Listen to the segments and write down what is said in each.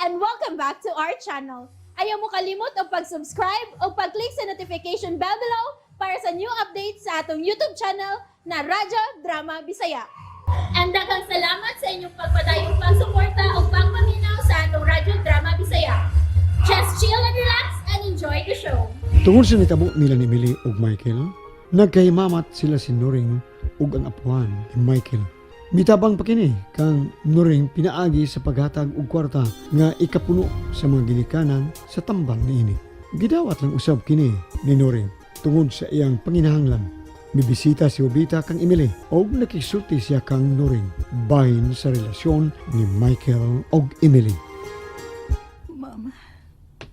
And welcome back to our channel. Ayaw mo kalimot og pag-subscribe o pag-click sa notification bell below para sa new updates sa atong YouTube channel na Radyo Drama Bisaya. And daghang salamat sa inyong pagpadayong pagsuporta o pagpaminaw sa atong Radyo Drama Bisaya. Just chill and relax and enjoy the show. Tungod sa nitabo nila ni Emily ug Michael, nagkahimamat sila si Noring ug ang apuhan ni Michael. Mitabang pa kini kang Noring pinaagi sa paghatag og kwarta nga ikapuno sa mga ginikanan sa tambal niini. Gidawat lang usab kini ni Noring tungod sa iyang panginahanglan. Mibisita si Jovita kang Emily og nakisulti siya kang Noring bahin sa relasyon ni Michael og Emily. Ma'am,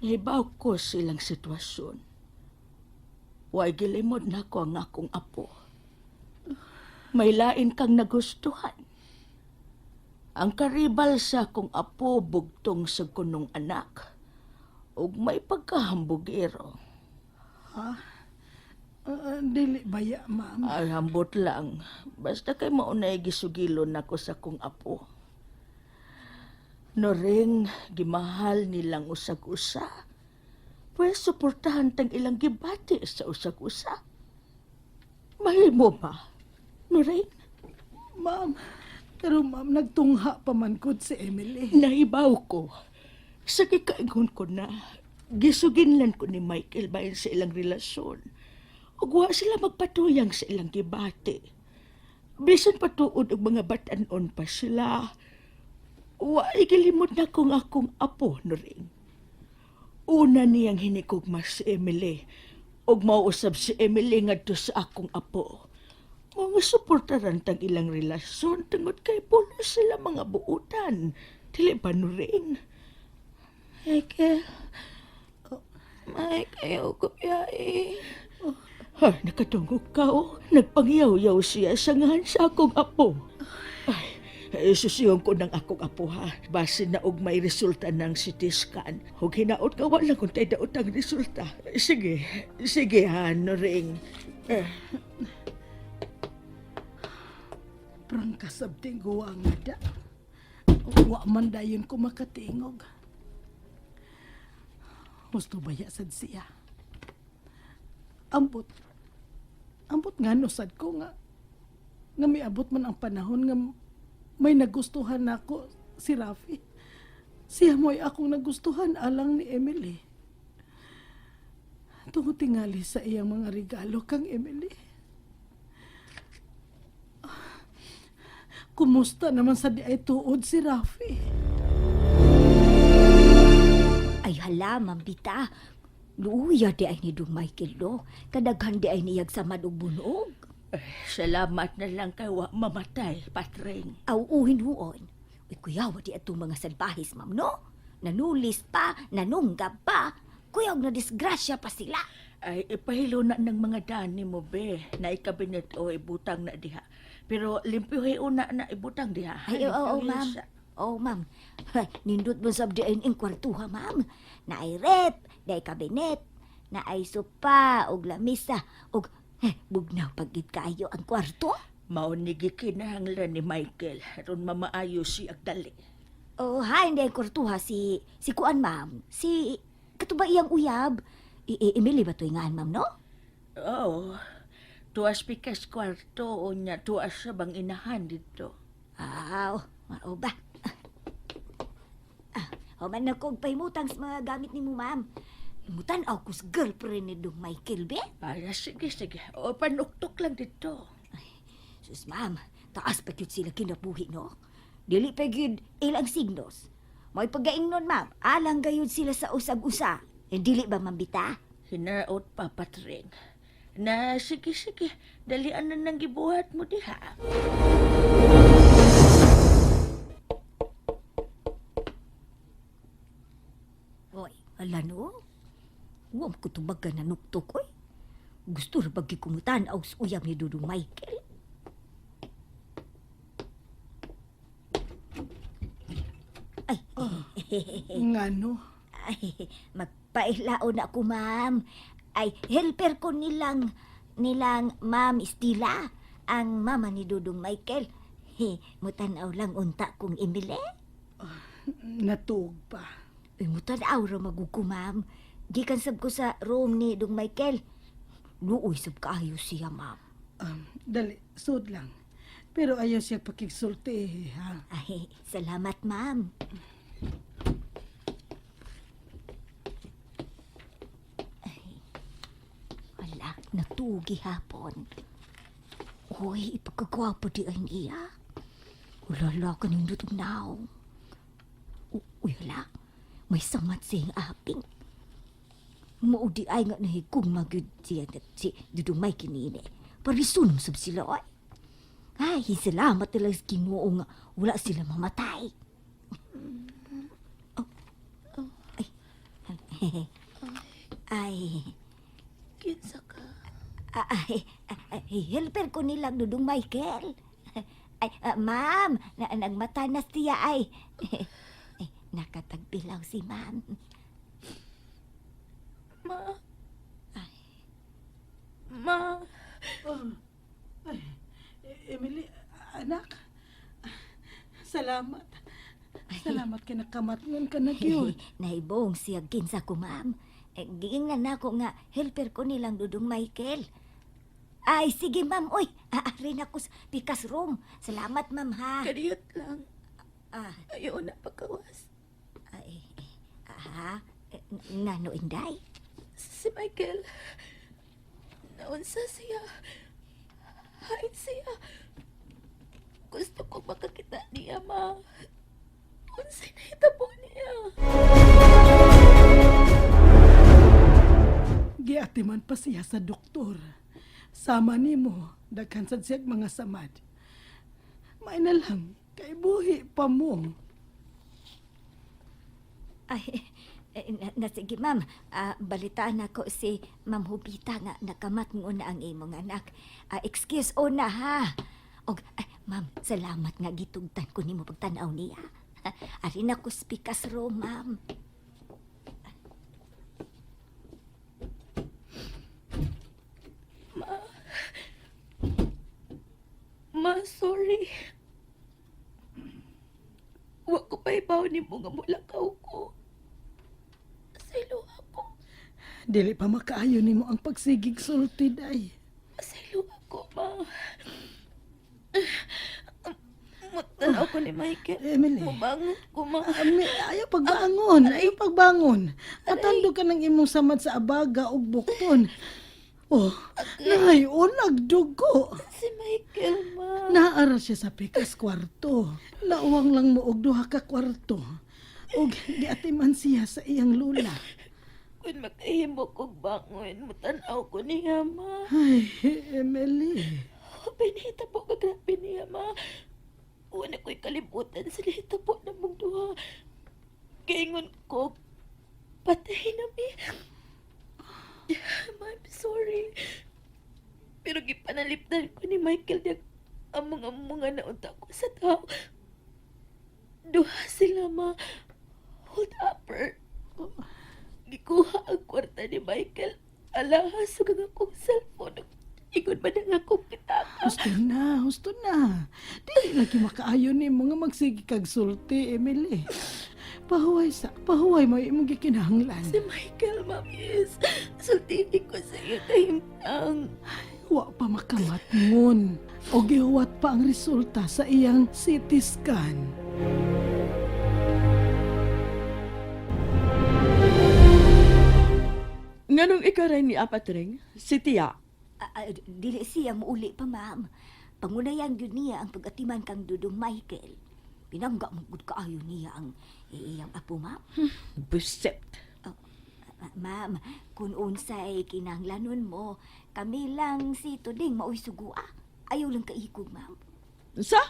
Nahibaw ko silang sitwasyon. Way gilimod na ko ang akong apo. May lain kang nagustuhan. Ang karibal sa akong apo bugtong sa kunong anak. Ug may pagkahambugero. Dili baya, ma'am? Ay, hambot lang. Basta kay maunay gisugilon nako sa akong apo. Noring, gimahal nilang usag-usa. Pwes suportahan tang ilang gibati sa usag-usa. Mahimo ba, Noring? Ma'am, pero ma'am, nagtungha pa man gud si Emily. Nahibaw ko. Sa kikaingon ko na, gisuginlan ko ni Michael bahin sa ilang relasyon. Ug wa sila magpatuyang sa ilang gibati. Bisan patuod og mga batan-on pa sila. Wa igilimod na kong akong apo, Noring. Una niyang hinikugma si Emily. Ug mauusab si Emily ngadto sa akong apo. Mga suportaran tang ilang relasyon tungod kay pulo sila mga buutan. Dili ba, Noring? Michael. Mike, ayaw ko biyahe. Ha, nakatungog ka, oh. Nagpangyaw-yaw siya sa ngahan sa akong apo. Ay, susiyon ko ng akong apo, ha. Base na og may resulta ng CT scan. Ug hinaot ka, wala kung tayo daot ang resulta. Sige, sige ha, Noring. Eh, Prangka sabting guwa nga da. Wa man dayon ko makatingog. Gusto baya sad siya. Ambot. Ambot nga no sad ko nga nga miabot man ang panahon nga may nagustuhan nako si Rafi. Siya mo'y akong nagustuhan alang ni Emily. Tungod tingali sa iyang mga regalo kang Emily. Kumusta naman sa di ay tuod si Rafi? Ay hala, Ma'am Bita. Luya di ay ni Dong Michael do. Kadaghan di ay niyag sa og bunog. Salamat na lang kay wa mamatay, Patring. Aw uhin huon. Uy, kuyawa di atong mga salbahis, ma'am, no? Nanulis pa, nanunggab pa. Kuyog na disgrasya pa sila. Ay, ipahilo na ng mga dani mo, be. Na ikabinet o ibutang na diha. Pero limpyohe una na ibutang diha. Ay, oo, oo, Limpyohe ma'am. siya. Oo, ma'am. Ay, nindot mo sa diin ing kwartuha, ma'am. Naay rep, naay kabinet, naay sopa, og lamisa, og bugnaw pagit kaayo ang kwarto. Mao ni gikinahanglan ni Michael aron mamaayo siya dali. Oh, ha, hindi ang kwartuha si kuan, ma'am. Si kato ba iyang uyab? Emily ba to ingaan, ma'am, no? Oo. Tuas pikas kwarto o nya tuas sa bang inahan dito. Aw, mao ba? Ah, human na kog pahimutang sa mga gamit nimo, ma'am. Mutan aw kus girlfriend ni Dong Michael, be. Ay, sige, sige. O, panuktok lang dito. Sus, ma'am, taas pa gyud sila kinabuhi, no? Dili pa gyud ilang signos. May pagaingnon, ma'am. Alang gayud sila sa usag-usa. Eh, dili ba, ma'am Bita? Hinaot pa, Patring. Na, sige, sige. Dalian na nang gibuhat mo diha. Oy, ala no. Huwag ko tubaga na nuktok, oy. Gusto ra bagi kumutan aw sa uyab ni Dudong Michael. Ay, Ngano? ay, magpailaon ako, ma'am. Ay, helper ko nilang, nilang Ma'am Estila, ang mama ni Dudong Michael. He, mutanaw lang unta kong Emily. Natuog pa. Uy, mutan-aw ra magug ko, ma'am. Gikan sab ko sa room ni Dong Michael. Luoy sab kaayo siya, ma'am. Dali, sud lang. Pero ayaw siya pakigsulti, ha? Ay, salamat, ma'am. Ay, wala, natugi hapon. Uy, ipagkagwapo di ay niya. Wala la ka nindot now. Uy, hala, may samat siyang aping. Maudi ay nga nahigong magyud siya at si Dudumay kinini. Parisunong sab sila, ay. Ay, salamat talaga sa Ginoo nga wala sila mamatay. Oh. Ay. Ay. Kinsa ka? Ay, ay, helper ko nilang Dudong Michael. Ay, ma'am, nagmata na siya ay. Ay, nakatagpilaw si ma'am. Ma. Ma. Oh. Ay, Emily, anak. Salamat. Salamat kay nakamatngon ka na gyud. Nahibong siya kinsa ko, ma'am. Eh, giingnan nako nga helper ko nilang Dudong Michael. Ay, sige ma'am. Uy, aarin ako sa pikas room. Salamat, ma'am, ha. Kadiyot lang. Ah, Ayaw na pagkawas. ay, ah, eh, ngano, Inday? Si Michael. Naunsa siya. Hain siya. Gusto ko makakita niya, ma. Unsay nahitabo niya. Giatiman pa siya sa doktor. Sama nimo, daghan sad siya'g mga samad. May na lang, kay buhi pa mo. Ay, eh, na sige, ma'am. Ah, balitaan ako si Ma'am Hubita nga nakamat mo na ang imong anak. Ah, excuse o na, ha. Og, ay, ma'am, salamat nga gitugtan ko nimo pagtan-aw niya. Ari na ko speakas ro, ma'am. Ma, sorry. Wa ko pa ibaw ni mo nga mulakaw ko. Pasaylo ako. Dili pa makaayo nimo ang pagsigig sulti day. Pasaylo ako, ma. Mutanaw ko ni Michael. Emily. Mubangon ko, ma. Ami, ayaw pagbangon, ayaw pagbangon. Matando ka ng imong samad sa abaga ug bukton. Oh, nahayon nagdugo. Si Michael, ma. Naara siya sa pikas kwarto. Nauwang lang mo og duha ka kwarto. Ug giatiman siya sa iyang lula. Kung makahimo kog bangon, mutanaw ko niya, ma. Ay, Emily. Pinahitabo ka grabe niya, ma. Wala ko'y kalibutan sa nahitabo na mong duha. Kaingon ko, patay na mi. Ma, I'm sorry. Pero gipanalipdan ko ni Michael niya ang mga mga naunta ko sa tao. Duha sila, ma. Hold upper. Gikuha ang kwarta ni Michael. Alahas ug ang akong cellphone. Ingon man ang akong pitaka. Husto na, husto na. Dili lagi makaayo nimo nga magsige kag sulti, Emily. Pahuway sa, pahuway mo imong gikinahanglan. Si Michael, ma'am, yes. Sultihin ko sa iyo kahimtang. Wa pa makamatngon. O gihuwat pa ang resulta sa iyang CT scan. Nganong ikaw rin ni Apatring? Si Tia. Ah, ah, dili siya muuli pa, ma'am. Pangunayan gyud niya ang pag-atiman kang Dudong Michael. Pinangga mo gud kaayo niya ang iyang apo, ma'am. Buset. Oh, ma'am, kung unsay kinahanglanon mo, kami lang si Tuding maoy sugua. Ayaw lang kaikog, ma'am. Sa?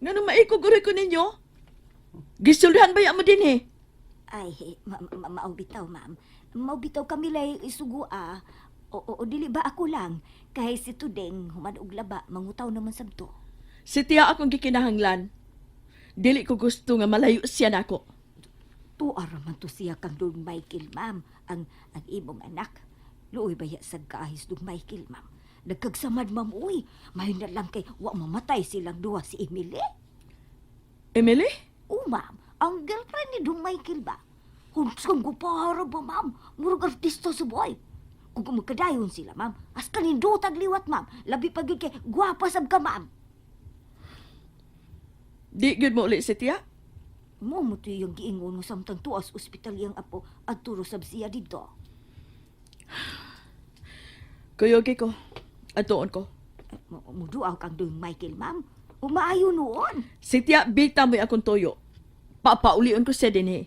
Nganong maikog uri ko ninyo? Gisulhan ba mo din eh? Ay, mao bitaw, ma'am. Mao bitaw kami lay sugua. O dili ba ako lang? Kay si Tuding, human og laba, mangutaw naman sabto. Si Tia akong gikinahanglan. Dili ko gusto nga malayo siya nako. Tuara man to siya kang Don Michael, ma'am. Ang imong anak. Luoy baya sa kaahis Don Michael, ma'am. Nagkagsamad, ma'am, uy. May na lang kay wa mamatay silang duha si Emily. Emily? O, ma'am. Ang girlfriend ni Dong Michael ba? Kung gupara ba, ma'am? Murag artista sa boy. Kung magkadayon sila, ma'am, as kanindotag liwat, ma'am. Labi pa gyud kay gwapa sab ka, ma'am. Di gyud mo uli si Tia. Mo mo to yung giingon mo samtang tuas ospital iyang apo at turo sab siya dito. Kuyogi ko. Atuon ko. Muduaw kang Dong Michael, ma'am. Umaayo noon. Si Tia, bita mo'y akong tuyo. Papaulion ko siya din eh.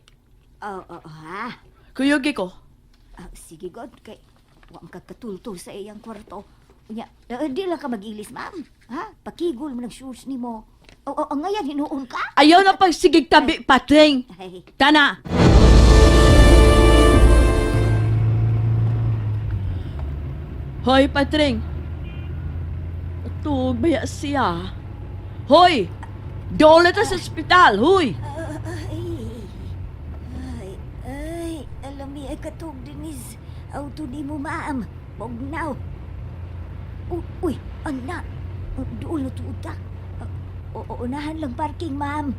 Ah, ah, ha? Kuyogi ko. Ah, sige, God, kay wa makakatultol sa iyang kwarto. Unya, di lang ka mag-ilis, ma'am. Ha? Pakigol mo ng shoes nimo. O, o, o, ngayon, hinuon ka? Ayaw na pagsigig tabi, patring. Ay, Tana! Hoy, patring. Tug, baya siya. Hoy! Doon na ta sa ospital, hoy! ay, ay, ay, alam mi ay katog dinis. Auto ni mo, ma'am. Bugnaw. Uy, anak. Doon na tuod ka. Unahan lang parking, ma'am.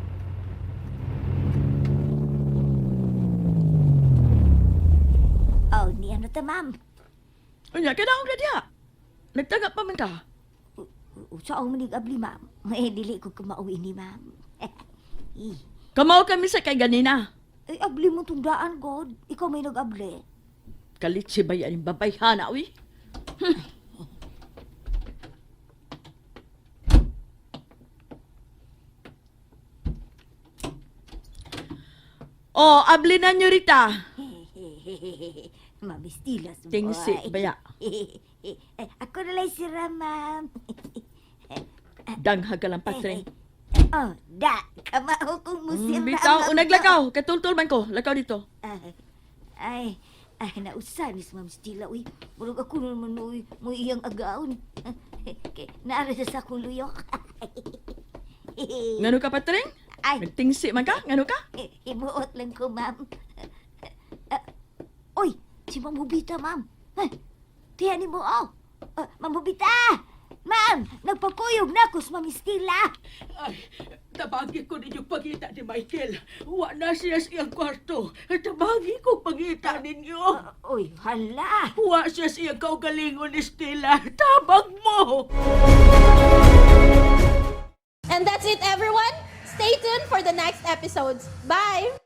Oh, ni ano ta, ma'am? Unya, kanaong ka diya. Nagtaga pa man ka. Saan mo nag-abli, ma'am? Eh, dili ko kumauwi ni ma'am. Eh, Kamaw kami sa kay ganina. Ay, abli mo tong daan, God. Ikaw may nag-abli. Kalit si bayan yung babayhana, uy. Oh, abli na nyo rita. Mamistilas, boy. Tingsi, baya. Eh, ako na lang si Ram, ma'am. Danghag ka lang, patring. Oh, da. Kamao kong musira. Bitaw, unag lakaw. Katultul man ko. Lakaw dito. Ay, ay, ay, nausa ni Ma'am Stila, uy. Murag ako naman, uy, mo iyang agaon. Kay, naara sa akong luyok. Ngano ka, patring? Ay, Nagtingsi man ka? Ngano ka? Himuot lang ko, ma'am. Ah, uy, si Ma'am Hubita, ma'am. Ay, tiyan ni mo, oh. Ah, Ma'am Hubita! Ma'am, nagpakuyog na ako sa Ma'am Stila. Ay, tabagi ko ninyo pagita ni Michael. Wa na siya sa iyang kwarto. Tabagi ko pagita ninyo. Ah, uy, hala. Wa siya sa iyang kaugalingon ni Stella. Tabag mo! And that's it, everyone. Stay tuned for the next episodes. Bye!